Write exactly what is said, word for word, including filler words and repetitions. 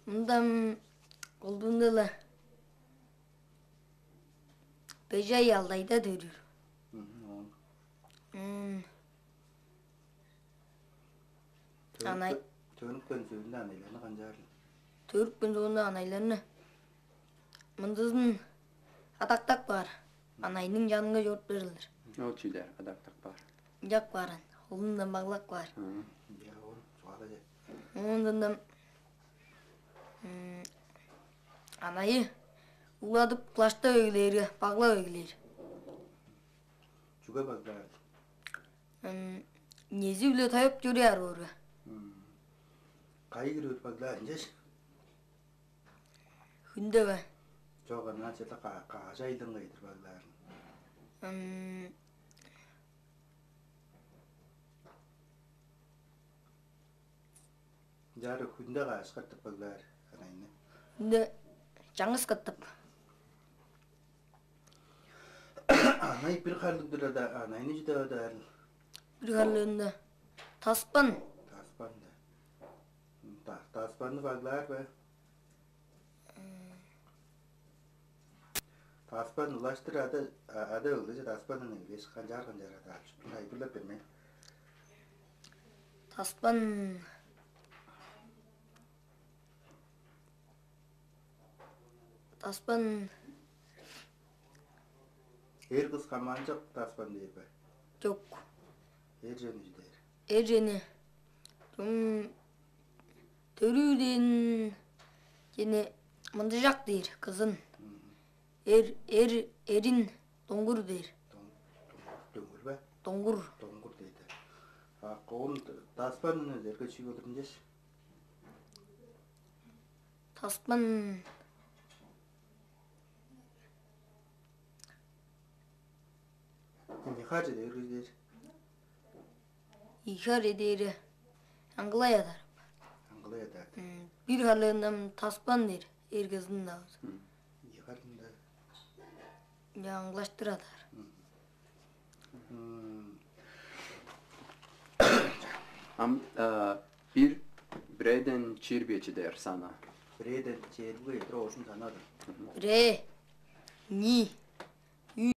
Мындам колдуунда-ла бежей алдайда төрүр. Мгм, оон М, Анай. Төрүпкен, төрүпкен сөөлүнде анайларны канчаарыл? Төрүпкен сөөлүнде анайларны мындызын адактап каар. Анайның чанынга чоруп берилдир. Ол чүдер адактап каар. Ынчап каар, холундан баглап каар. Мгм. Я, ол чугаалажа. Оондан м, анайы уладып, кылаштап эгелээрге, баглап эгелээр. Чүге баглаар? М, нези-биле тайып чоруяар боорга. М. Кайы кирип баглаар ынчаш? Хүнде бе? Чок, ынчан чеде каажа айланга кедир баглаарын. М. Ынчаар хүнде каш катап баглаар анайны? Хүнде чаңгыс катап. Анай бир харлыг турада, анайны чүдеп адаарыл? Бир харлыында таспан. Таспан да. Та-, таспанны баглаар бе? Таспан улаштыр ада, а-, ада ылдыже таспанын эвес канчаар-канчаар адаарчы. Айбырлап берме. Таспан. Таспан. Эр кыс хамаанчок таспан дээр бе? Чок. Эр чүве дээр. Эр чүве. Чүм төрүүрден чүве мындыжак дээр кызын. Мгм. Эр, эр, эрин доңгур дээр. Доң-, доңгур, дөңгүр бе? Доңгур. Доңгур дейди. А, оон таспан үнү эрге чүү болур ынчаш? Таспан. Ийи хар чеде бергеш дээр. Ийи хар чеде бергеш, аңгылай адар. Аңгылай адар. М, бир харлыындан таспан дээр, эргезин-даа. М. Ийи харлыында. Аңгылаштыр адар. М. Ам, а, бир, бирээден чиир бечи дээр сана. Бирээден чээрбиге чедир оожун санадыр. Бирээ, ни,